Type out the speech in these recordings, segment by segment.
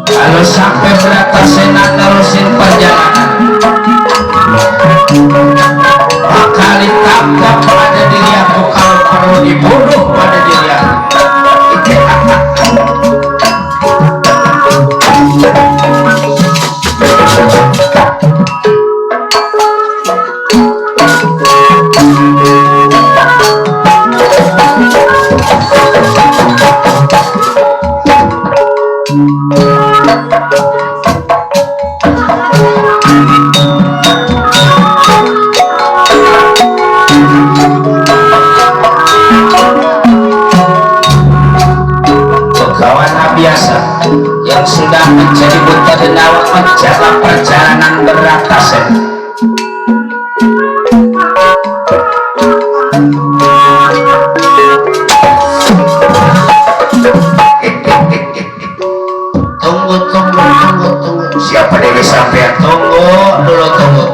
Kalau sampai Bratasena nerusin perjalanan, bakal ditangkap pada diri aku, kalau perlu dibunuh pada diri aku. Yang sudah menjadi buta denawa menjaga perjalanan Bratasena. Tunggu. Siapa Dewi sampean? Tunggu dulu, tunggu.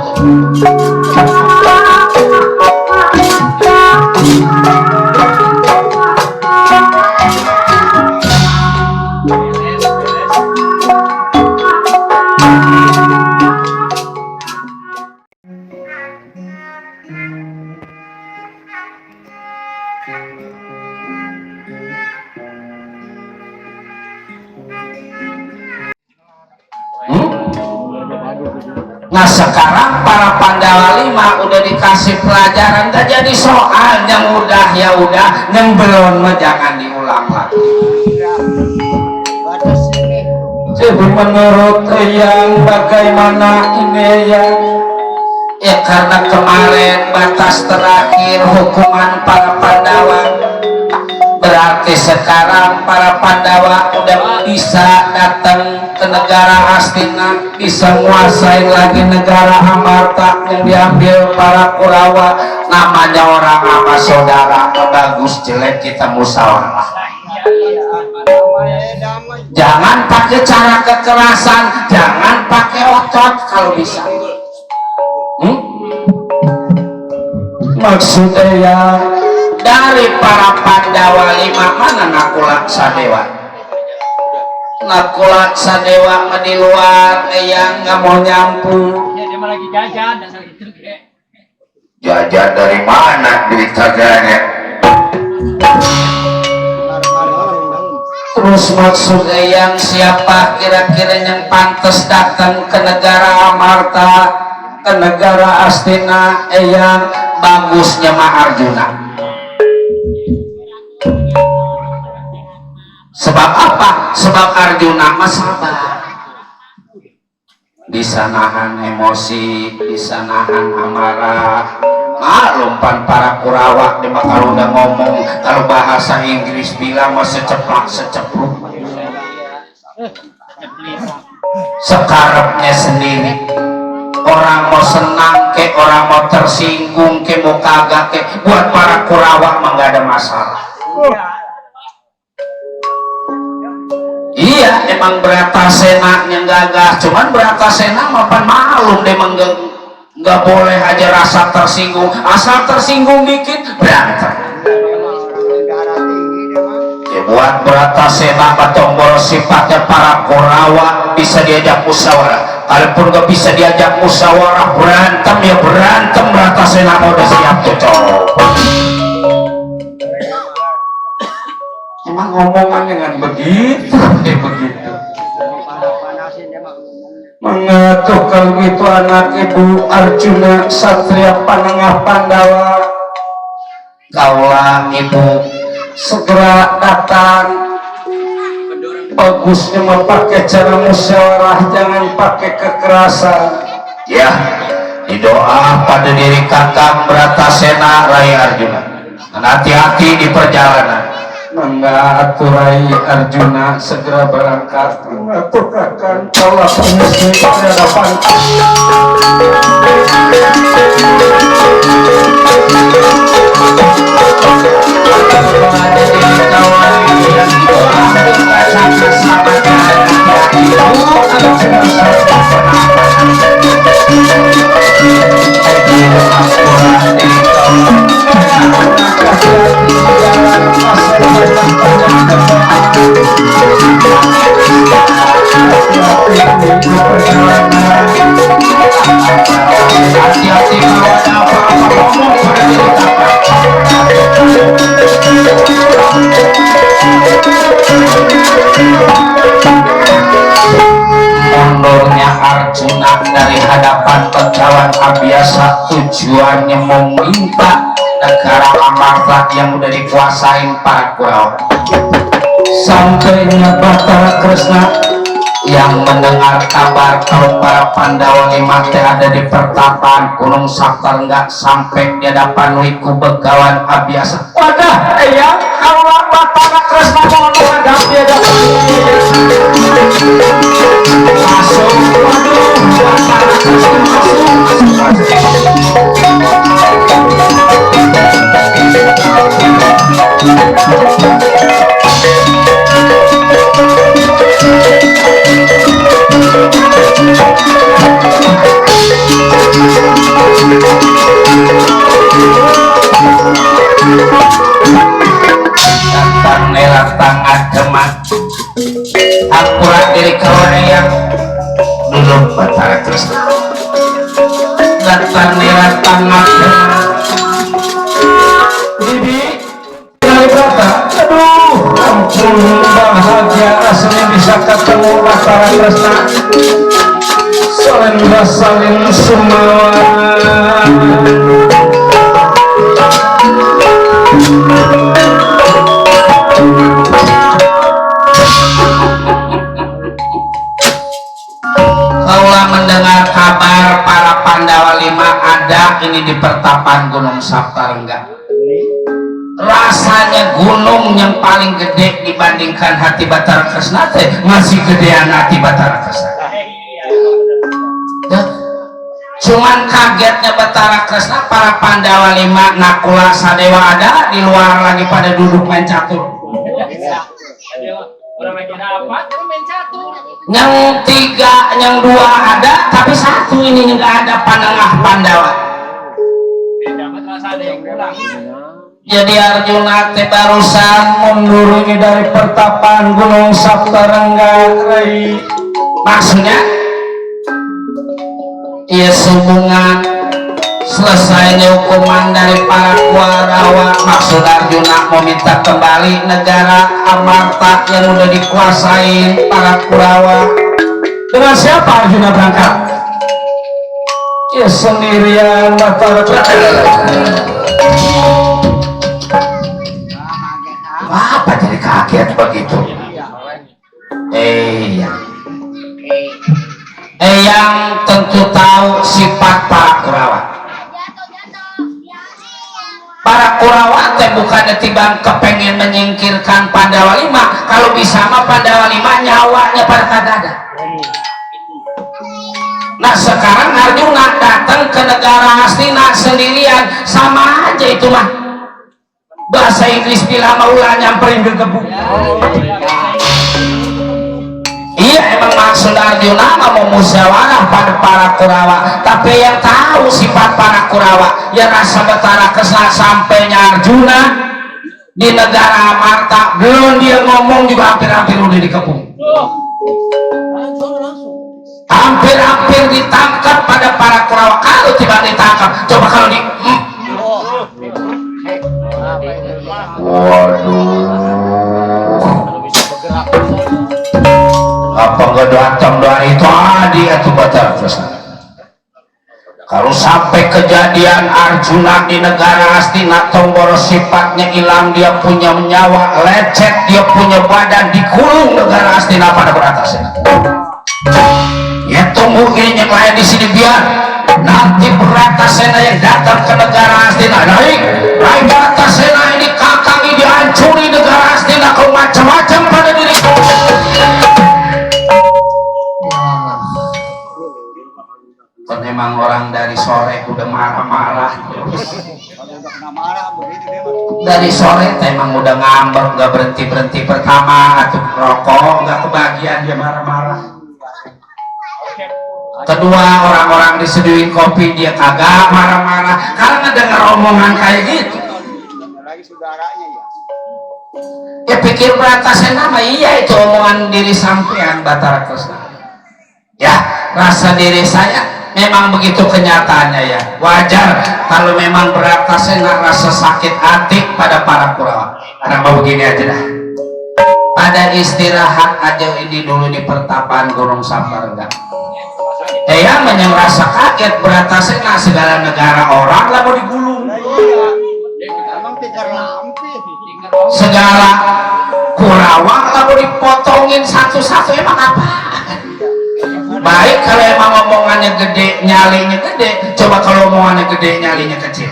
Nah sekarang para Pandawa 5 udah dikasih pelajaran, gak jadi soal. Yang udah ya udah, yang belum mah jangan diulang lagi. Jadi menurut yang bagaimana ini ya karena kemarin batas terakhir hukuman para Pandawa, berarti sekarang para Pandawa udah bisa datang ke negara Hastina, bisa menguasai lagi negara Amarta yang diambil para Kurawa. Namanya orang sama saudara, bagus jelek kita musyawarah. Jangan pakai cara kekerasan, jangan pakai otot kalau bisa. Maksudnya ya, dari para Pandawa 5 mana Nakula Sadewa? Nakula Sadewa di luar yang nggak mau nyambung. Ya, dia mah lagi jajan dan lagi terge. Jajan dari mana duit kagaknya? Terus maksudnya yang siapa kira-kira yang pantas datang ke negara Amarta, ke negara Astina, yang bagusnya mah Arjuna. Sebab apa? Sebab Arjuna mah sabar, bisa nahan emosi, bisa nahan amarah. Lumpan para Kurawa di kalau udah ngomong, kalau bahasa Inggris bilang mah seceplak secepluk, sekarapnya sendiri. Orang mau senang ke, orang mau tersinggung ke, mau kagak ke, buat para Kurawa mah gak ada masalah. Iya, emang Bratasena yang gagah, cuman Bratasena mapan malum dia nggak boleh aja rasa tersinggung, asal tersinggung dikit berantem. Ya, buat Bratasena tombol sifatnya para Kurawa bisa diajak musyawarah. Kalaupun nggak bisa diajak musyawarah, berantem ya berantem. Bratasena mau udah siap tuh cowok. Emang ngomongan dengan begitu, begitu. Mengatur kalau gitu anak ibu Arjuna Satria Panengah Pandawa, kaulah ibu segera datang. Bagusnya memakai cara musyawarah, jangan pakai kekerasan. Ya, didoa pada diri kakak Bratasena Rai Arjuna, dan hati-hati di perjalanan. Mengaturai Arjuna segera berangkat, mengaturkan kaulah permisi di hadapan. Thank you. Arjuna dari hadapan Begawan Abhyasa, tujuannya meminta negara Amarta yang udah dikuasain para Kurawa. Sampainya Batara Kresna yang mendengar kabar kalau para Pandawa lima teh ada di pertapaan Gunung Saptarengga sampai di hadapan Wiku Begawan Abhyasa. Wadah, ya kalau Batara Kresna mau menghadap dia masuk, waduh, Batara Kresna masuk. Datang nelat tangan gemat akurat diri kawayang duduk Batara Kresna. Datang nelat tangan gemat Bibi dari Brata, aduh ampun bahagia rasanya bisa ketemu Batara Kresna. Salin semua kaulah mendengar kabar para Pandawa lima ada ini di pertapaan Gunung Saptarengga. Rasanya gunung yang paling gede dibandingkan hati Batara Kresna masih gedean hati Batara Kresna. Cuman kagetnya Batara Kresna para Pandawa lima Nakula Sadewa ada di luar lagi pada duduk main catur. Yang tiga, yang dua ada, tapi satu ini nggak ada panengah Pandawa. Jadi Arjuna teh barusan mundur ini dari pertapaan Gunung Saptarengga. Maksudnya ia sehubungan selesainya hukuman dari para Kurawa. Maksud Arjuna meminta kembali negara Amarta yang udah dikuasain para Kurawa. Dengan siapa Arjuna berangkat? Ya sendirian Batara Kresna. Apa jadi kaget begitu? Yang tentu tahu sifat para Kurawa. Para Kurawa teh bukannya tiba kepengen menyingkirkan Pandawa lima, kalau bisa mah Pandawa lima nyawanya pada kagada. Nah sekarang Arjuna datang ke negara Hastina sendirian, sama aja itu mah bahasa Inggris bila maulah nyamperin ke gebuk. Iya emang maksud Arjuna mau musyawarah pada para Kurawa, tapi yang tahu sifat para Kurawa ya rasa Batara Kresna. Sampainya Arjuna di negara Amarta belum dia ngomong juga hampir-hampir udah dikepung, hampir-hampir ditangkap pada para Kurawa. Kalau tidak ditangkap, coba kalau di apa nggak datang dari itu adi atau Batara Kresna. Kalau sampai kejadian Arjuna di negara Hastina Tonggoro sifatnya hilang, dia punya nyawa lecet, dia punya badan dikurung negara Hastina pada Bratasena. Ya tunggu ini yang di sini biar nanti Bratasena yang datang ke negara Hastina. Naik Bratasena ini kakang ini dihancuri negara Hastina kalau macam-macam pada diri. Memang orang dari sore udah marah-marah, dari sore emang udah ngambek nggak berhenti pertama atau rokok nggak kebagian dia marah-marah. Kedua orang-orang diseduhin kopi dia kagak marah-marah karena dengar omongan kayak gitu. Ya pikir Bratasena mah iya itu omongan diri sampean Batara Kresna. Ya rasa diri saya memang begitu kenyataannya ya. Wajar kalau memang Bratasena rasa sakit hati pada para Kurawa. Karena mau begini aja dah. Pada istirahat aja ini dulu di pertapaan Gunung Saptarengga. Eyang menyang rasa kaget Bratasena segala negara orang lah mau digulung. Segala Kurawang lah mau dipotongin satu-satu emang apa? Baik kalau emang omongannya gede nyalinya gede, coba kalau omongannya gede nyalinya kecil.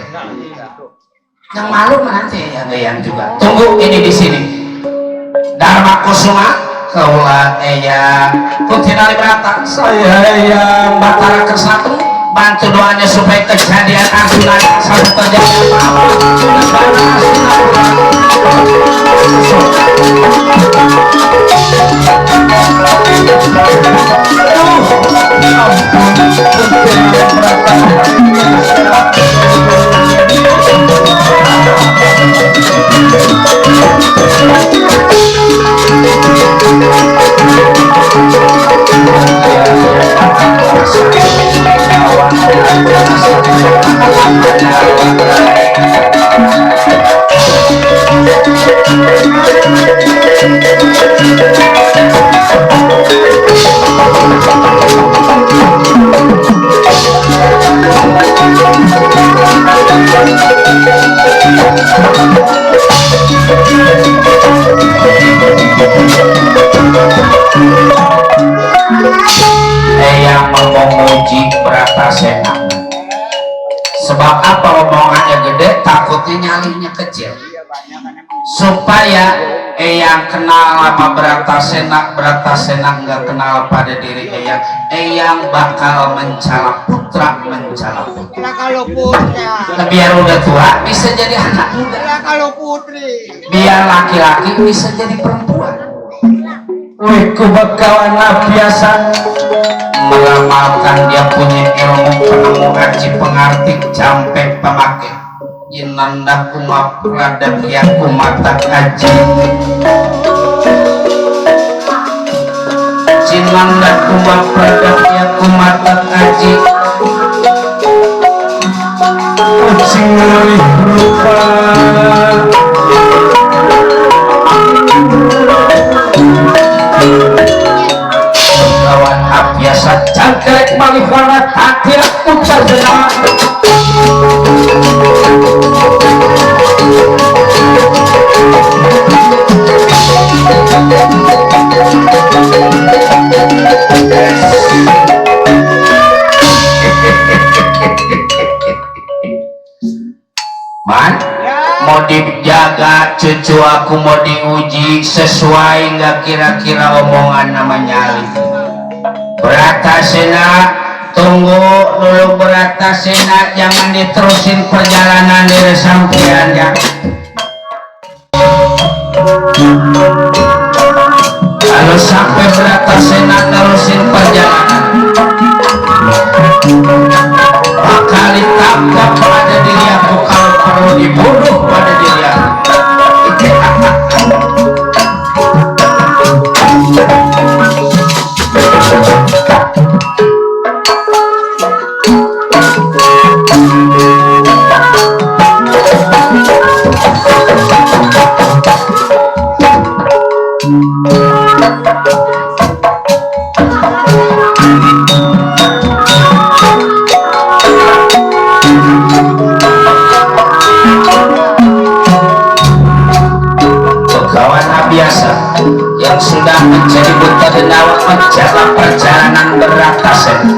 Yang malu nanti yang juga. Tunggu ini di sini. Dharma Kusuma. Kaulah Eyang Putri Nali Brata, saya Eyang Batara ke-1 bantu doanya supaya kejadian Arjuna yang satu terjadi yang memuji Bratasena. Sebab apa omongannya gede, takutnya nyalinya kecil. Supaya Eyang kenal sama Bratasena, Bratasena nggak kenal pada diri Eyang. Eyang bakal mencala putra, mencala putri. Kalau putra, Biar udah tua bisa jadi anak muda. kalau putri, Biar laki-laki bisa jadi perempuan. Wiku bekawan biasa meramalkan dia punya ilmu penemu aji pengarti sampai pemakai inanda kuma pradak ya kumata aji cinanda kuma pradak ya kumata aji kucing lebih rupa kawan biasa cangkrek malihwana takdir ucap jenama Man mau dijaga cucu aku mau diuji sesuai nggak kira-kira omongan namanya Bratasena tunggu dulu Bratasena jangan diterusin perjalanan dari sampean ya kalau sampai Bratasena terusin perjalanan bakal ditangkap pada diri aku kalau perlu dibunuh pada diri aku yang sudah menjadi buta denawa menjaga perjalanan Bratasena.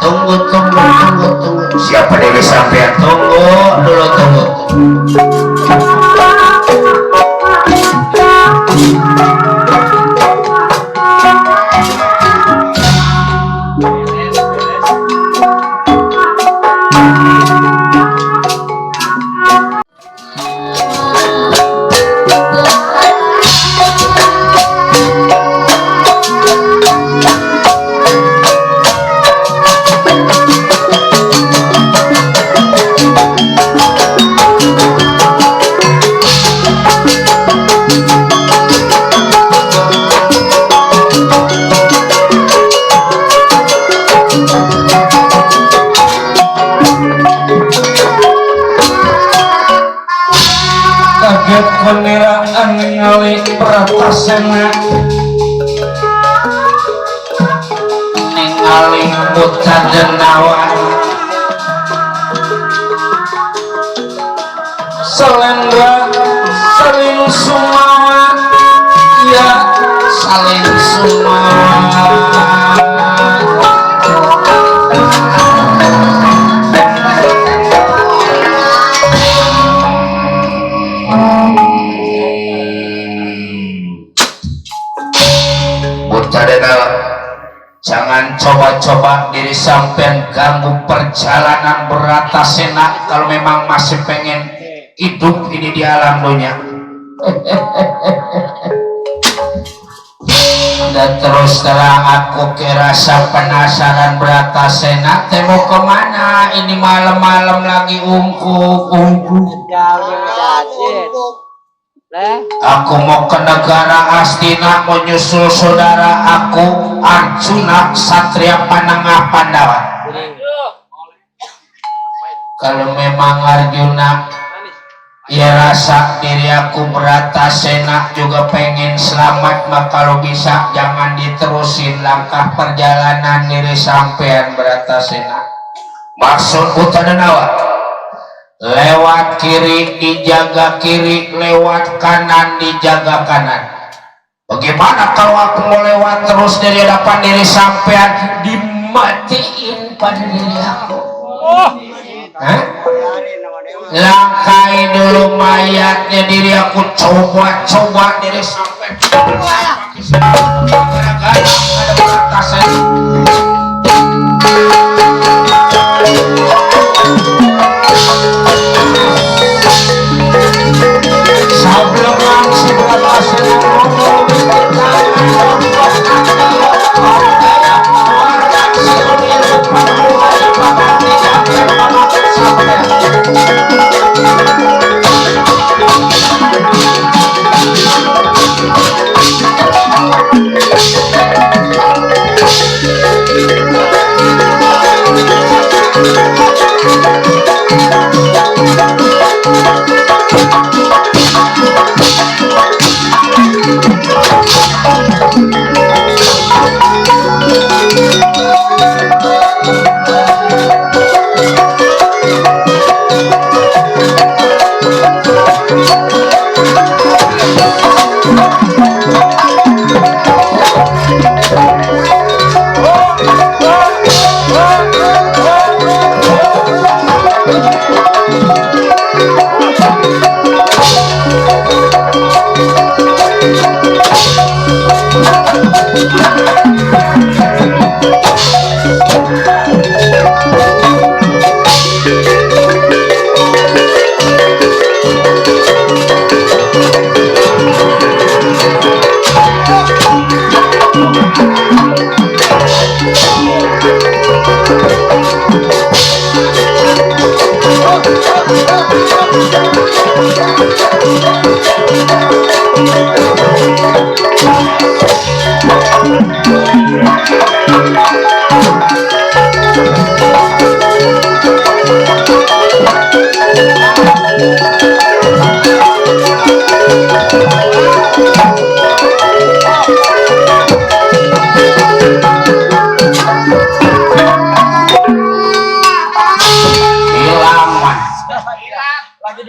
Tunggu. Siapa dari sampean? Tunggu dulu, tunggu. peniraan ningali Bratasena ningali Mutadenawan Selendra saling sumawa ya saling sumawa jangan coba-coba diri sampean ganggu perjalanan Bratasena kalau memang masih pengen hidup ini di alam dunia. Dan terus terang aku kerasa penasaran Bratasena mau kemana ini malam-malam lagi ungkuk. Aku mau ke negara Astina menyusul saudara aku Arjuna Satria Panangah Pandawa. Kalau memang Arjuna ya rasa diri aku Bratasena juga pengen selamat, maka kalau bisa jangan diterusin langkah perjalanan diri sampean Bratasena. Maksud Utadenawa lewat kiri dijaga kiri, lewat kanan dijaga kanan. Bagaimana kalau aku mau lewat terus dari hadapan diri sampean dimatiin pada diri aku? Langkai dulu mayatnya diri aku, coba diri sampean. Gara-gara ada Bratasena. Sebelum langsung Bratasena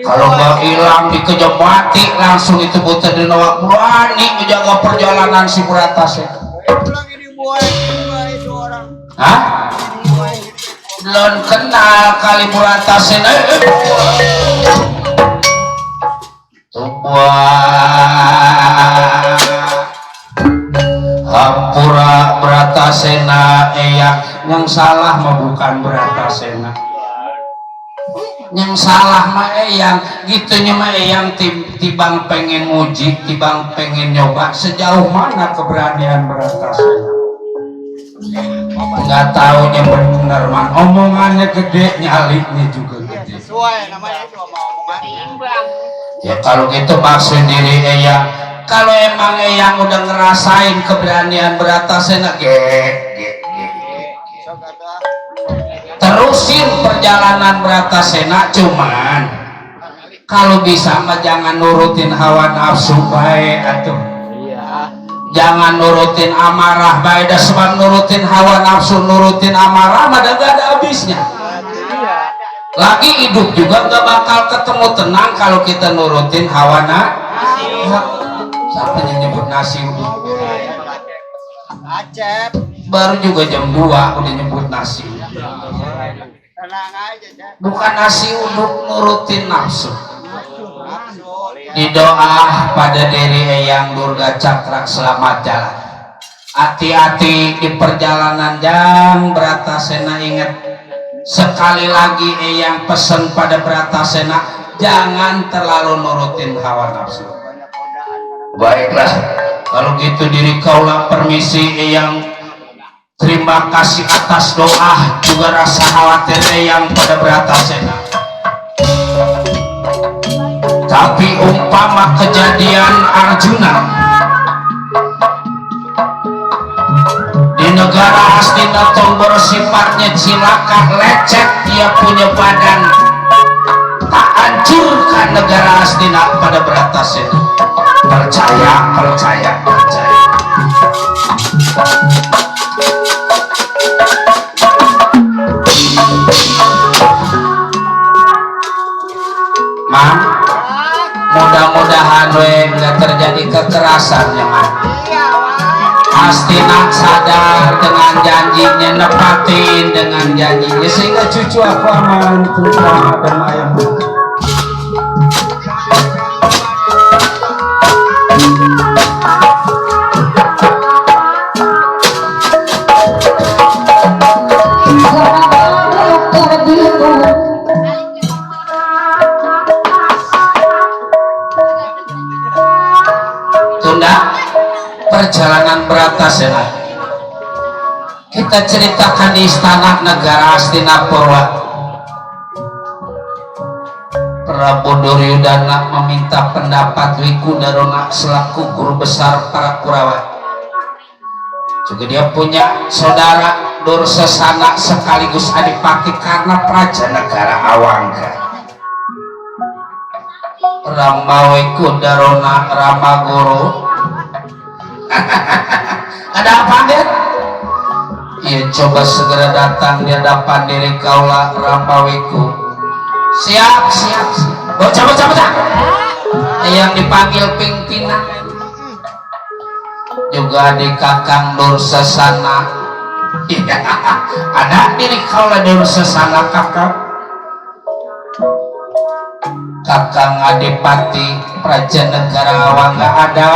kalau nggak hilang dikejar mati langsung itu Utadenawa berani menjaga perjalanan si Bratasena. Hah? Belum kenal kali Bratasena. Hampura Bratasena yang salah mah bukan Bratasena. Yang salah mah gitunya mah tibang pengen nguji, tibang pengen nyoba sejauh mana keberanian Bratasena. Nggak taunya bener man, omongannya gede, nyalinya juga gede. Sesuai namanya itu sama omongannya. Ya kalau gitu maksud diri kalau emang udah ngerasain keberanian Bratasena terusin perjalanan Bratasena, cuman Kalau bisa mah jangan nurutin hawa nafsu bae atuh. Iya. Jangan nurutin amarah bae, dah sebab nurutin hawa nafsu, nurutin amarah mah gak ada habisnya. Iya. Lagi hidup juga gak bakal ketemu tenang kalau kita nurutin hawa nafsu. Siapa yang nyebut nasi uduk? Acep. Baru juga jam 2 udah nyebut nasi. Tenang aja, Cep. Bukan nasi uduk, nurutin nafsu. Nafsu. Di doa pada diri Eyang Durga Cakrak selamat jalan. Hati-hati di perjalanan jang Bratasena. Ingat sekali lagi Eyang pesen pada Bratasena, jangan terlalu nurutin hawa nafsu. Baiklah, kalau gitu diri kaulah permisi. Eyang terima kasih atas doa juga rasa khawatir Eyang pada Bratasena. Tapi umpama kejadian Arjuna di negara Hastinapura sifatnya cilaka, lecet, dia punya badan, tak hancurkan negara Hastina pada Bratasena. Percaya, percaya, percaya. Man, mudah-mudahan nggak terjadi kekerasan ya man. Hastina sadar dengan janjinya, nepatin dengan janjinya sehingga cucu aku aman tentang dan ayam. Perjalanan Bratasena kita ceritakan di istana negara Hastinapura. Prabu Duryudana meminta pendapat Wikudarona selaku guru besar para Kurawa. Juga dia punya saudara Dursasana sekaligus adipati karena praja negara Awangga. Rama Wikudarona Rama Guru. Ada apa Den? Iya, coba segera datang di hadapan diri kaulah Rampawiku. Siap, siap, siap. Bocah. Yang dipanggil pimpinan juga di Kakang Dursasana. Iya, ada diri kaulah Dursasana Kakang. Kakang Adipati Praja Negara Awangga ada.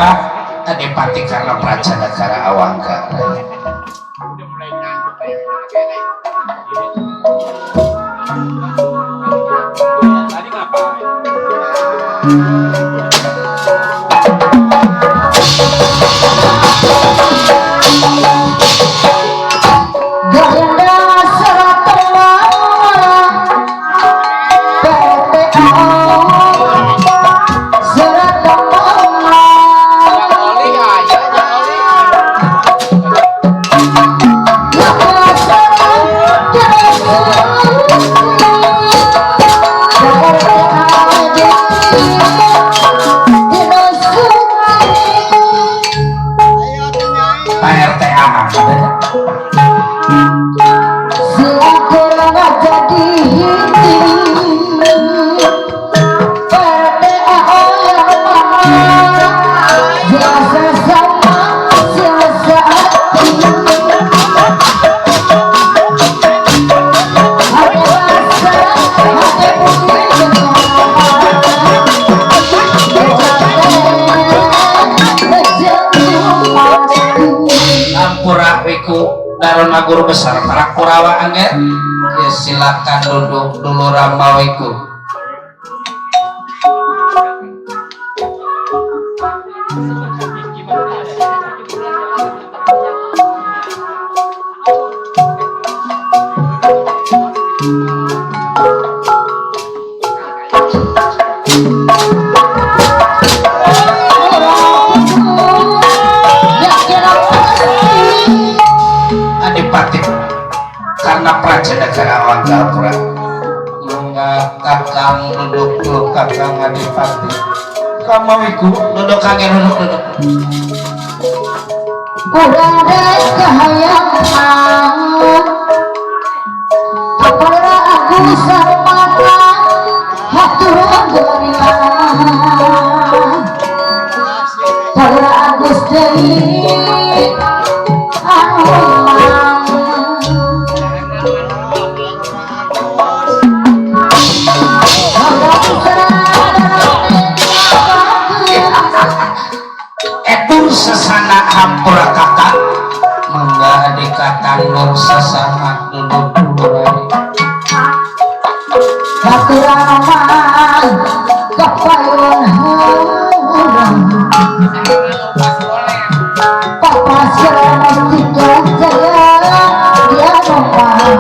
Adipati karena Praja Negara Awangga. Udah mulai ngantuk kayak tadi ngapain? Darona guru besar para Kurawa angger. Ya silakan duduk dulu Ramawiku. Adipati karena Praja Negara Awangga kakang duduk tuh kakang Adipati kamawiku duduk kangen duduk Budaya kehayangan kepada aku samana hatur gemilang kepada Agus Dewi sesana hampura kakak mangga adik kakang nur sesana duduk durai Kakuraman kapayun hurang Papa Syamastika Jaya dia numpang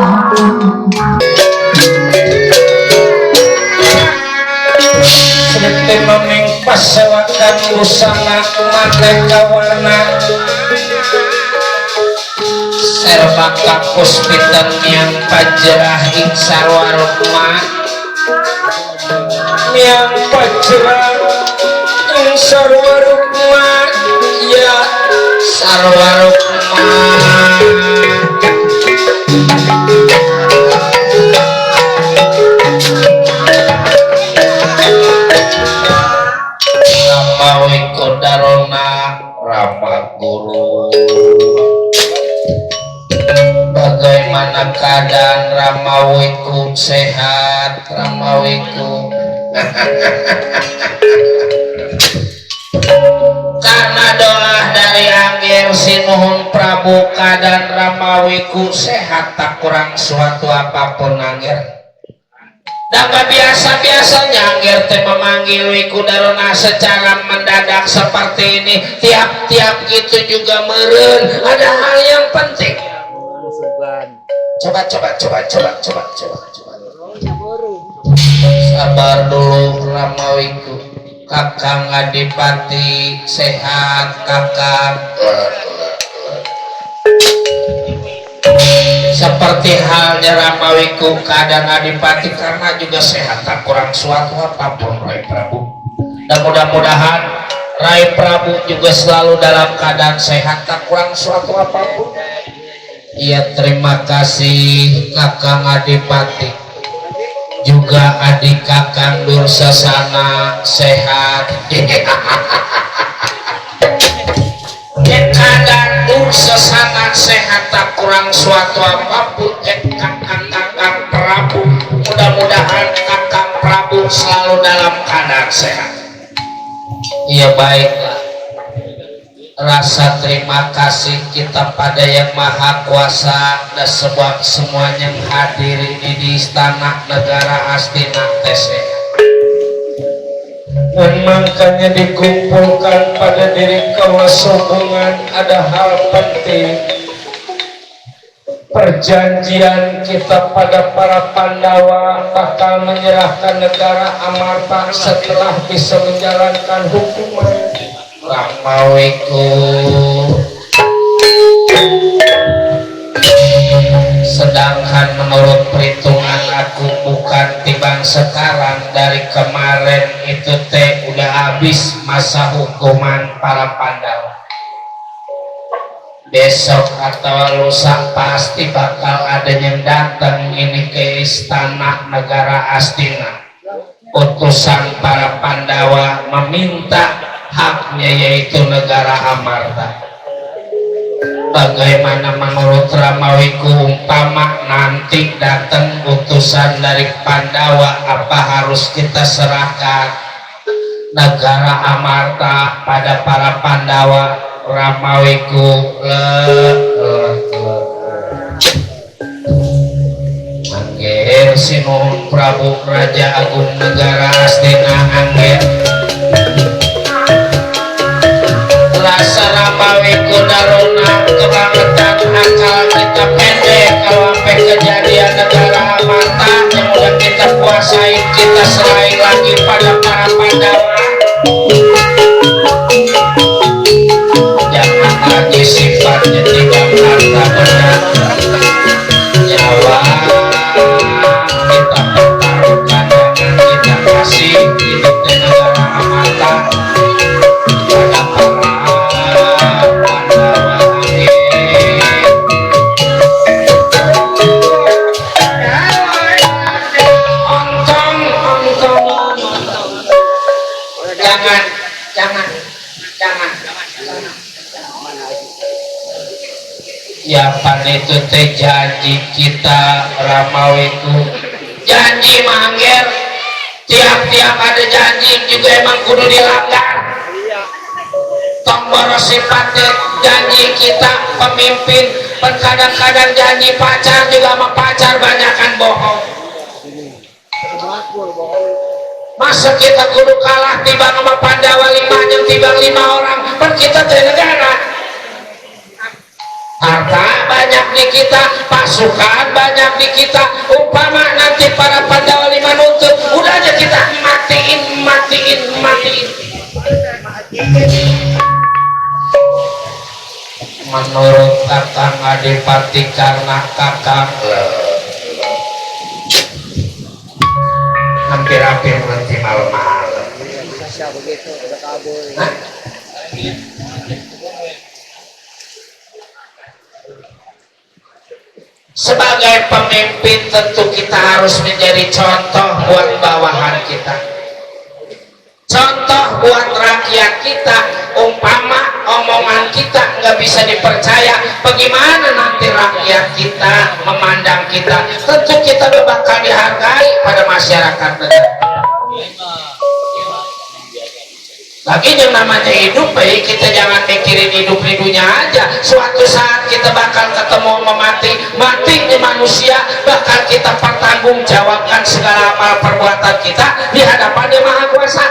Sriti meming pasewakan busana maneka warna serba kapus pitan yang pajerah ing sarwarukma yang pajerah ing sarwarukma ya sarwarukma Ramawiku darona Rama Guru bagaimana keadaan Ramawiku sehat Ramawiku karena doa dari Angger Sinuhun Prabu keadaan Ramawiku sehat tak kurang suatu apapun Angger dan biasa-biasanya Angger teh memanggil Wiku Darona secara mendadak seperti ini tiap-tiap gitu juga meren ada hal yang penting coba sabar dulu Ramawiku kakang Adipati sehat kakang seperti halnya Ramawiku keadaan Adipati karena juga sehat tak kurang suatu apapun Rai Prabu dan mudah-mudahan Rai Prabu juga selalu dalam keadaan sehat tak kurang suatu apapun. Iya terima kasih kakang Adipati juga adik kakang Dursasana sehat keadaan Dursasana sehat tak kurang suatu apapun kakang Prabu mudah-mudahan kakang Prabu selalu dalam keadaan sehat. Iya baiklah rasa terima kasih kita pada yang maha kuasa dan sebab semuanya yang hadir ini di istana negara Astina Tese dan makanya dikumpulkan pada diri kewasubungan ada hal penting perjanjian kita pada para Pandawa bakal menyerahkan negara Amarta setelah bisa menjalankan hukuman Ramawiku sedangkan menurut perhitungan aku bukan timbang sekarang dari kemarin itu teh udah habis masa hukuman para Pandawa besok atau lusa pasti bakal ada yang datang ini ke istana negara Astina utusan para Pandawa meminta haknya yaitu negara Amarta. Bagaimana menurut Ramawiku umpama nanti datang utusan dari Pandawa apa harus kita serahkan negara Amarta pada para Pandawa Ramawiku Angger Sinuhun Prabu Raja Agung Negara Astina Angger rasa Ramawiku Darona kebangetan akal kita pendek kalau sampai kejadian negara Amarta yang udah kita kuasai kita serahin lagi pada para Pandawa jangan lagi sifatnya tidak harta benda nyawa kita pertaruhkan dan itu teh janji kita ramawiku janji mangger tiap-tiap ada janji juga emang kudu dilanggar tombol sifatnya janji kita pemimpin kadang-kadang janji pacar juga sama pacar banyakan bohong masa kita kudu kalah timbang sama Pandawa 5 yang timbang 5 orang kan kita teh negara harta banyak di kita pasukan banyak di kita umpama nanti para Pandawa 5 nuntut udah aja kita matiin menurut Kakang Adipati karena Kakang hampir-hampir berhenti malam-malam sebagai pemimpin tentu kita harus menjadi contoh buat bawahan kita contoh buat rakyat kita umpama omongan kita nggak bisa dipercaya bagaimana nanti rakyat kita memandang kita tentu kita bakal dihargai pada masyarakat lagi yang namanya hidup baik kita jangan mikirin hidup dunia aja suatu saat kita bakal ketemu mati di manusia bakal kita pertanggungjawabkan segala amal perbuatan kita di hadapan Yang Maha Kuasa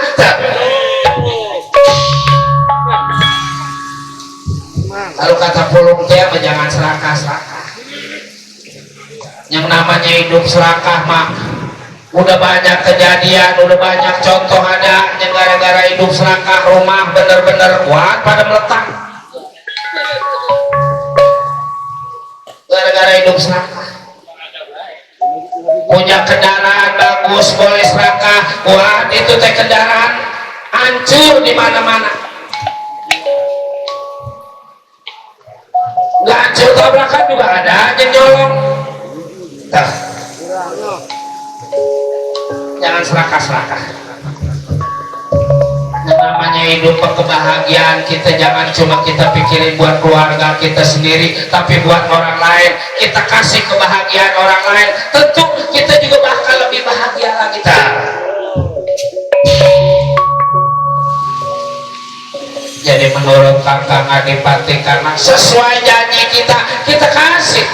lalu kata pulung teh jangan serakah yang namanya hidup serakah mah udah banyak kejadian udah banyak contoh ada yang gara-gara hidup serakah rumah bener-bener kuat pada meletak gara-gara hidup serakah punya kendaraan bagus boleh serakah kuat itu teh kendaraan hancur di mana-mana nggak hancur tabrakan juga ada yang nyolong jangan serakah-serakah namanya hidup kebahagiaan kita jangan cuma kita pikirin buat keluarga kita sendiri tapi buat orang lain kita kasih kebahagiaan orang lain tentu kita juga bakal lebih bahagia lagi jadi menurut Kakang Adipati karena sesuai janji kita kasih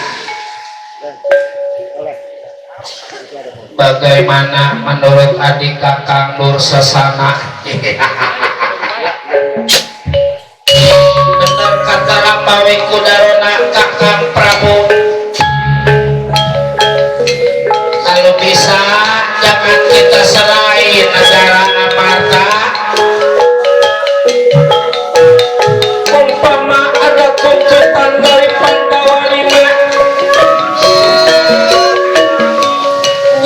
bagaimana menurut adik Kakang Nur Sesana benar kata Ramawi Kudarona Kakang Prabu kalau bisa jangan kita serahin negara Amarta umpama ada tuntutan dari Pandawa 5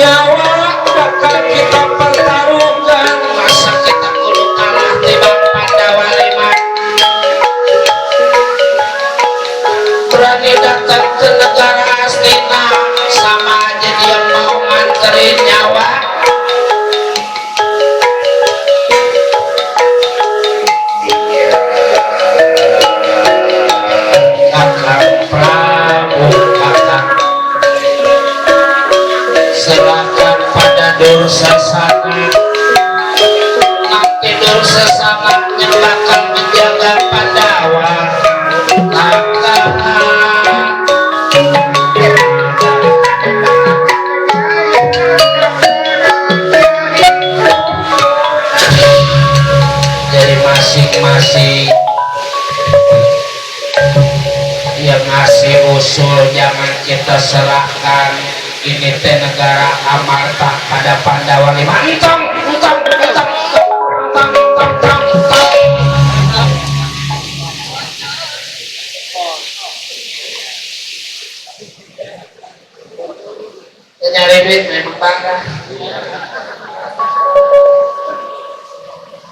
nyawa bakal kita pertaruhkan masa kita kudu kalah timbang Pandawa 5 berani datang ke negara aslinya sama aja dia mau nganterin nyawa Kakang Prabu Kakang serahkan pada Dursasana nanti Dursasana yang bakal menjaga Pandawa jadi masing-masing yang ngasih usul jangan kita serahkan ini teh negara Amarta pada Pandawa 5 entong nyari duit memang bangga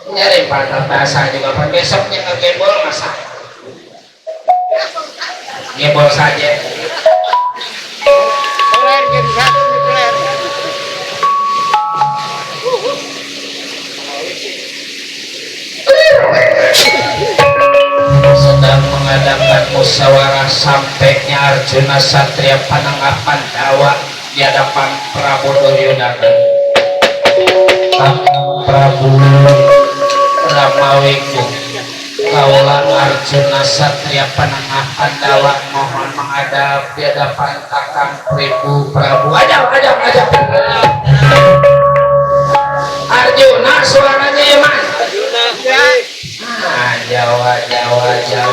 nyari pada bahasa juga pak besoknya nge-gembol masa gembol saja sedang mengadakan musyawarah sampainya Arjuna Satria Panangah Pandawa di hadapan Prabu Duryodana. Prabu Ramawiku kaulah Arjuna Satria Panangah Pandawa mohon menghadap di hadapan Kakang Prabu. Ajak. Arjuna suaranya Yaman. Jawa. Orangnya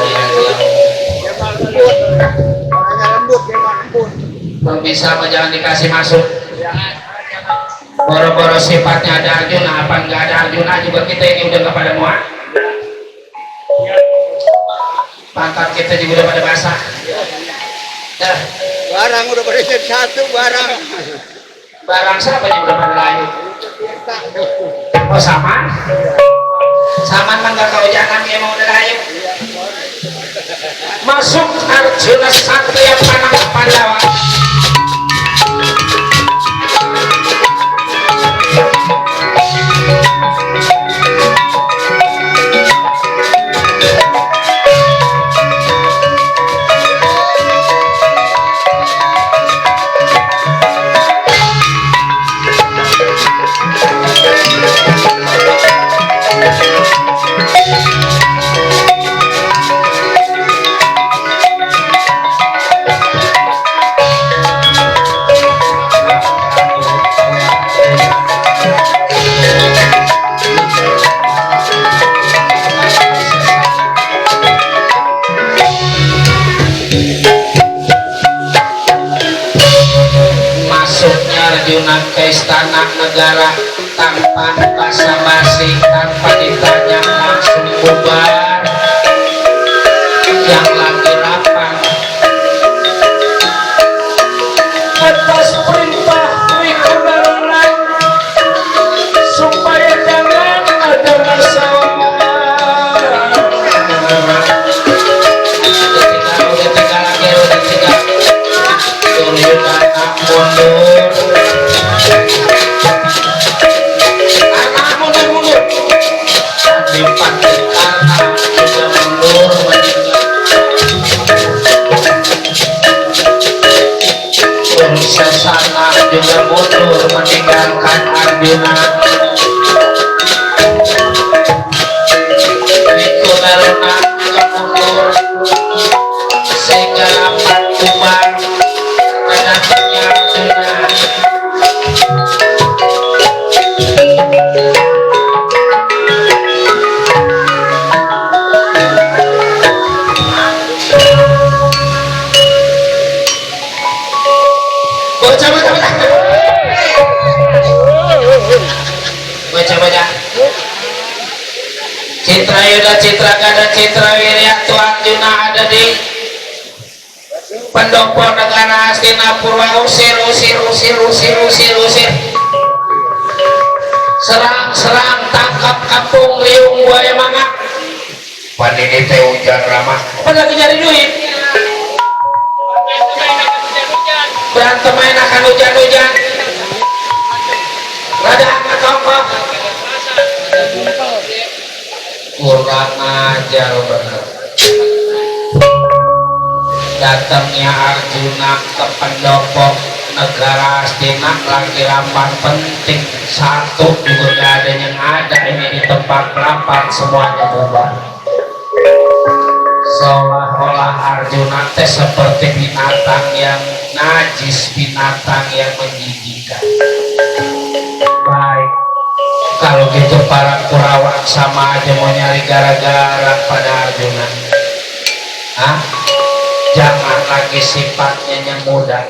lembut, memang lembut. Belum bisa apa jangan dikasih masuk. Boro-boro sifatnya ada Arjuna, apa enggak ada Arjuna juga kita ini udah nggak pada muat. Pantat kita juga udah pada basah. Dah. Barang udah pada jadi satu barang. Barang siapa yang udah pada layu? Oh Saman? Saman mah nggak kau jangan emang udah layu. Masuk Arjuna Satria Panangah Pandawa. Arjuna ke istana negara tanpa basa-basi, tanpa ditanya langsung bubar. Yang lagi lapang atas perintah Wikundarana supaya jangan ada masalah. Udah tiga Duryodana mundur. Sesana juga mundur meninggalkan Arjuna. Wikundarana juga mundur sehingga dapat bubar hadapannya Arjuna. Baca Citra Yuda, Citra Gada, Citra Wirya, Arjuna ada di pendopo negara Hastinapura. Usir. Serang, tangkap, kampung, riung, buaya mangap. Pandini teh hujan ramah. Apa lagi nyari duit? Berantem main akan hujan-hujan. Rada angkat tongkok. Kurang ajar bener. Datangnya Arjuna ke pendopo negara Hastina lagi rapat penting. Satu juga gak ada yang ada ini di tempat rapat, semuanya bubar. Seolah-olah Arjuna teh seperti binatang yang najis, binatang yang menjijikan. Baik, kalau gitu para Kurawa sama aja mau nyari gara-gara pada Arjuna. Jangan lagi sifatnya yang muda,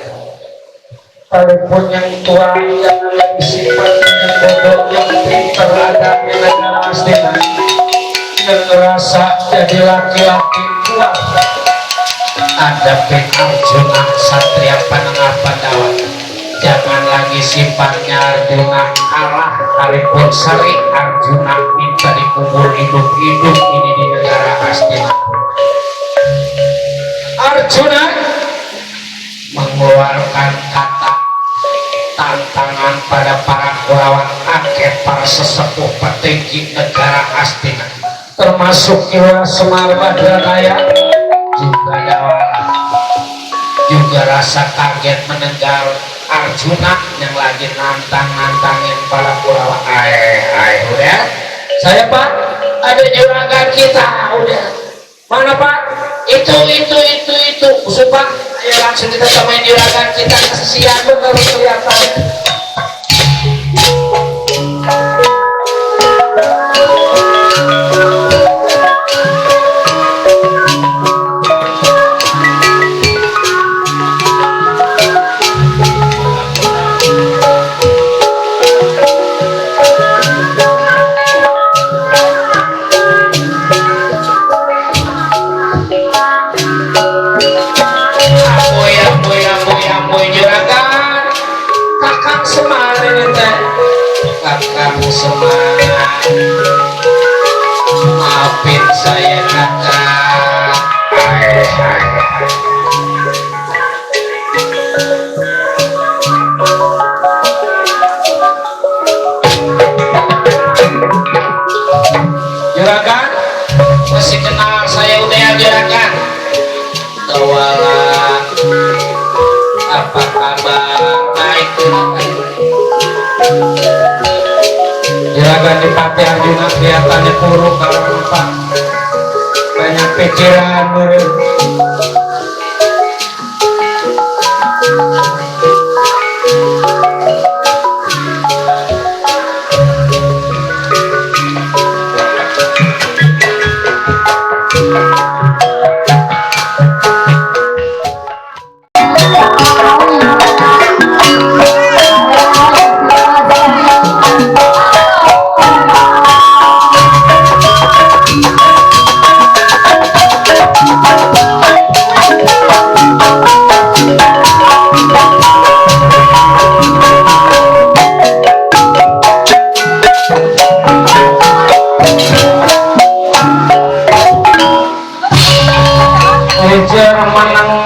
kalaupun yang tua jangan lagi sifatnya yang bodoh, yang pintar adabnya negara Hastina, yang ngerasa jadi laki-laki kuat. Hadapin Arjuna Satria Panangah Pandawa. Jangan lagi sifatnya Arjuna kalah, kalaupun sering Arjuna minta dikubur hidup-hidup ini di negara Hastina. Arjuna mengeluarkan kata tantangan pada para Kurawa, akeh para sesepuh petinggi negara Hastina, termasuk Kiwa Semar Badranaya juga Dawala. juga rasa kaget mendengar Arjuna yang lagi nantangin para Kurawa. Udah saya Pak, ada juragan kita udah mana Pak, itu usut Pak, ayo langsung kita samain juragan kita, kesian bener kelihatan. Semangat, maafin saya kakak. Juragan, masih kenal saya udah ya juragan? Tawalan, apa kabar? Baik juragan di Pati Arjuna kelihatannya buruk kalau lupa banyak pikiran murid.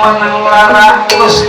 Menang lara terus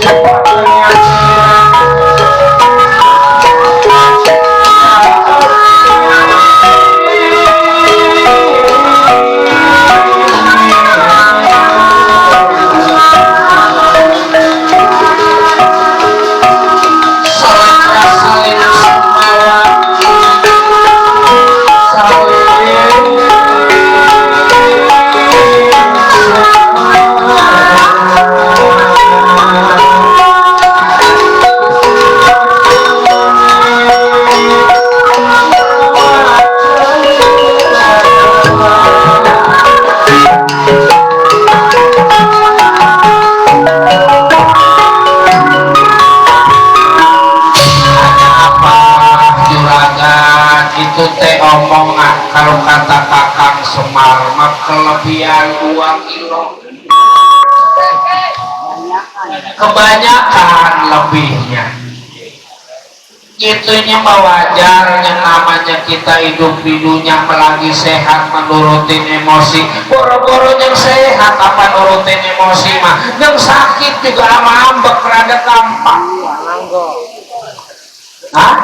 omongan kalau kata Kakang Semar mah kelebihan 2 kilo kebanyakan lebihnya itunya mah wajar yang namanya kita hidup di dunia melagi sehat menurutin emosi boro-boro yang sehat apa nurutin emosi mah yang sakit juga ama ambek rada gampang. Hah?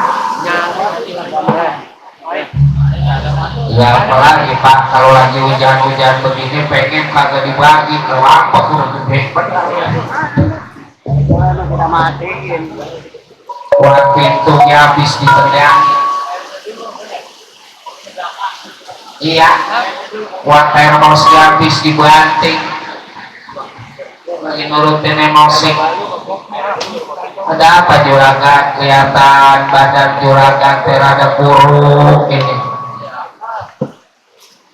Ya apalagi Pak kalau lagi hujan-hujan begini pengen kagak dibagi ke lampok udah gede bener kita matiin buat pintunya habis ditendangin iya buat termosnya habis dibanting lagi nurutin emosi. Ada apa juragan kelihatan badan juragan terada buruk ini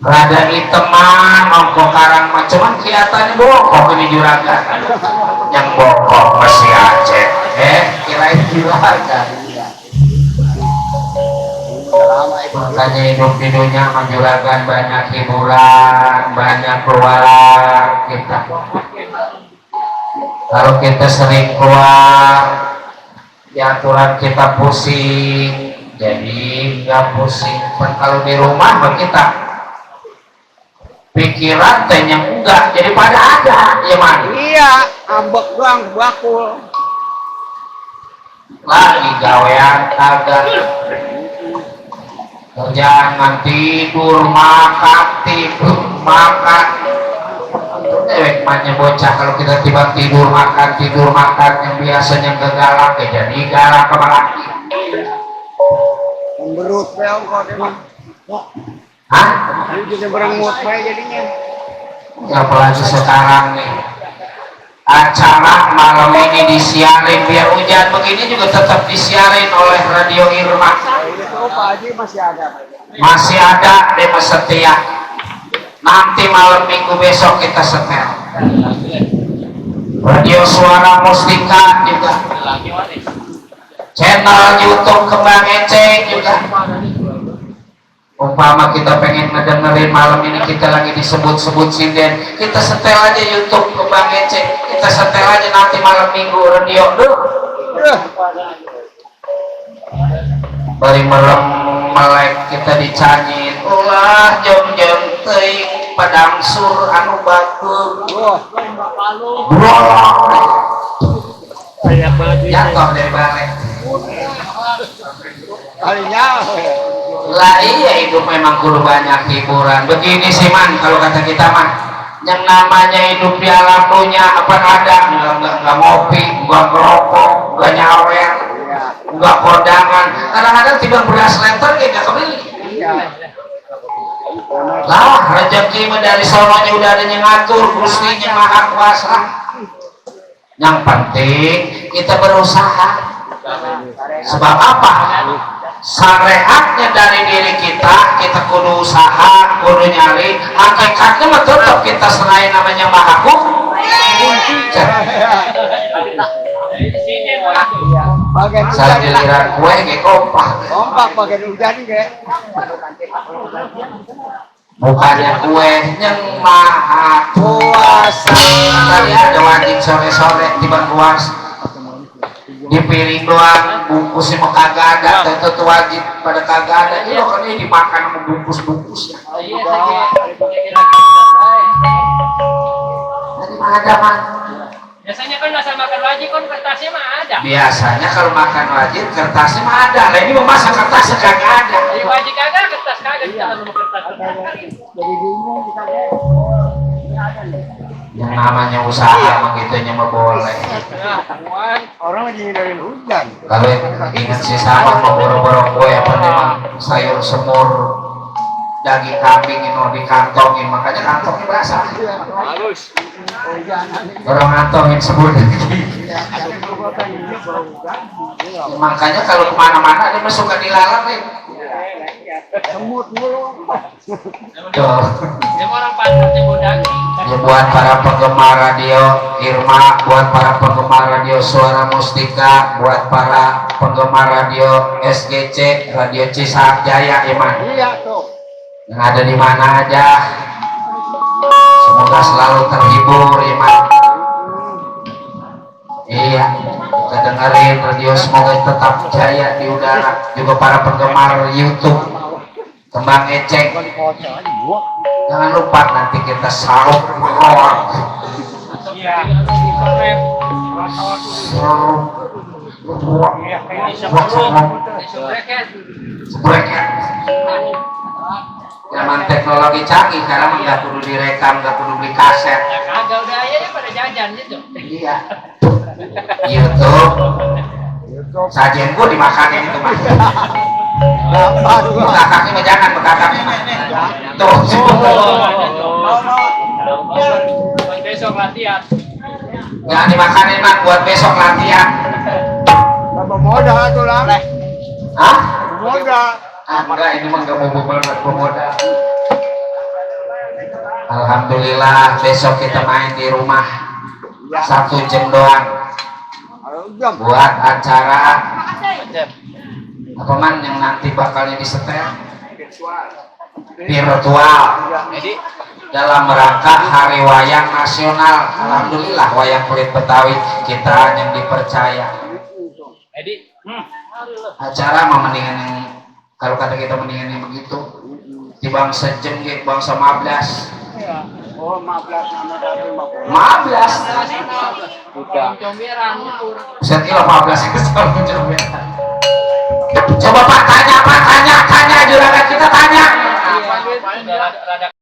rada hiteman ongkok karang cuman kelihatannya bokok ini juragan yang bokok masih Aceh kirain juragan makanya hidup di dunia juragan banyak hiburan banyak keluar kita kalau kita sering keluar di aturan kita pusing jadi nggak pusing kalau di rumah kita pikiran tanya enggak jadi pada ada ya man iya ambek doang bakul lagi gawean kagak kerjaan tidur makan dewek mahnya bocah kalau kita tiba tidur makan yang biasanya kegalak jadi galak kemana Berut peong kok deh mah. hah? Ini jadi berengut peong jadinya. Ya apalagi sekarang nih acara malam ini disiarin biar hujan begini juga tetap disiarin oleh Radio Irma. Ini tuh Pak Haji Masih ada Dema Setia. Nanti malam minggu besok kita setel. Radio Suara Mustika juga. Channel YouTube Kembang Eceng juga. Umpama kita pengen ngedengerin malam ini kita lagi disebut-sebut sinden, kita setel aja YouTube Kembang Eceng, kita setel aja nanti malam minggu radio duh. Bari merem melek kita dicanyin ulah jom-jom teuing padang sur anu batur. Bro. Jatuh dari balik. Kalinya Lah iya hidup memang kudu banyak hiburan. Begini sih man kalau kata kita man, yang namanya hidup di alam dunia apa ada nggak ngopi, nggak ngerokok, nggak nyawer, nggak kondangan. Kadang-kadang tiba beras liter kayak nggak kebeli. Lah rezeki dari sononya udah ada yang ngatur, Gustinya Maha Kuasa. Yang penting kita berusaha. Sebab apa? Syariatnya dari diri kita kudu usaha, kudu nyari. Hakikatnya mah tetap kita selain namanya Maha Saya giliran kue kayak kompak pakai hujan kayak. bukannya kue yang Maha Kuasa. Tadi ada wajib sore-sore di Bangkuas di piring doang bungkusnya mau kagak ada, itu wajib pada kagak ada. Iya kan ini dimakan sama bungkus-bungkusnya. Tadi mah ada man. Biasanya kan masa makan wajib kan kertasnya mah ada. Biasanya kalau makan wajib kertasnya mah ada. Lah ini mau masak kertasnya kagak ada. Jadi wajib kagak kertas kagak kita mau kertas. Jadi bingung kita deh. Yang namanya usaha begitunya mah boleh. Orang lagi hindarin hujan. Kalau ingat si sama mau boro-boro kue apa memang sayur semur daging kambing ini di kantongin, makanya kantongnya basah. Halus. Orang kantongin semur daging. Makanya kalau kemana-mana dia mah suka dilarang nih. Semut mulu. Tuh. Dia orang pantatnya mau daging. Ya buat para penggemar radio Irma, buat para penggemar radio Suara Mustika, buat para penggemar radio SGC, radio Cisak Jaya, Iman. Iya tuh. Yang ada di mana aja, semoga selalu terhibur, Iman. Iya, kita dengerin radio semoga tetap jaya di udara. Juga para penggemar YouTube Kembang Eceng. Jangan lupa nanti kita sahur rock. Iya. Sebreket. Zaman teknologi canggih karena nggak perlu direkam, nggak perlu beli kaset. Ya kagak udah aja pada jajan gitu. Iya. YouTube. Sajian gua dimakanin itu mah. Bekakaknya mah jangan bekakaknya mah. Tuh. Buat besok latihan. Jangan dimakanin mah buat besok latihan. Apa modal tuh lah? Hah? Modal. Enggak, ini mah nggak mau banget pemodal. Alhamdulillah besok kita main di rumah 1 jam doang buat acara apa man yang nanti bakalnya disetel virtual dalam rangka Hari Wayang Nasional. Alhamdulillah wayang kulit Betawi kita yang dipercaya. Edi. Acara mah mendingan yang kalau kata kita mendingan yang begitu di bangsa jam gitu bangsa 15. Oh, 15 nama tadi 15 Comberan ukur. Setila 15 itu selalu comberan. Coba Pak tanya juragan kita tanya. Rada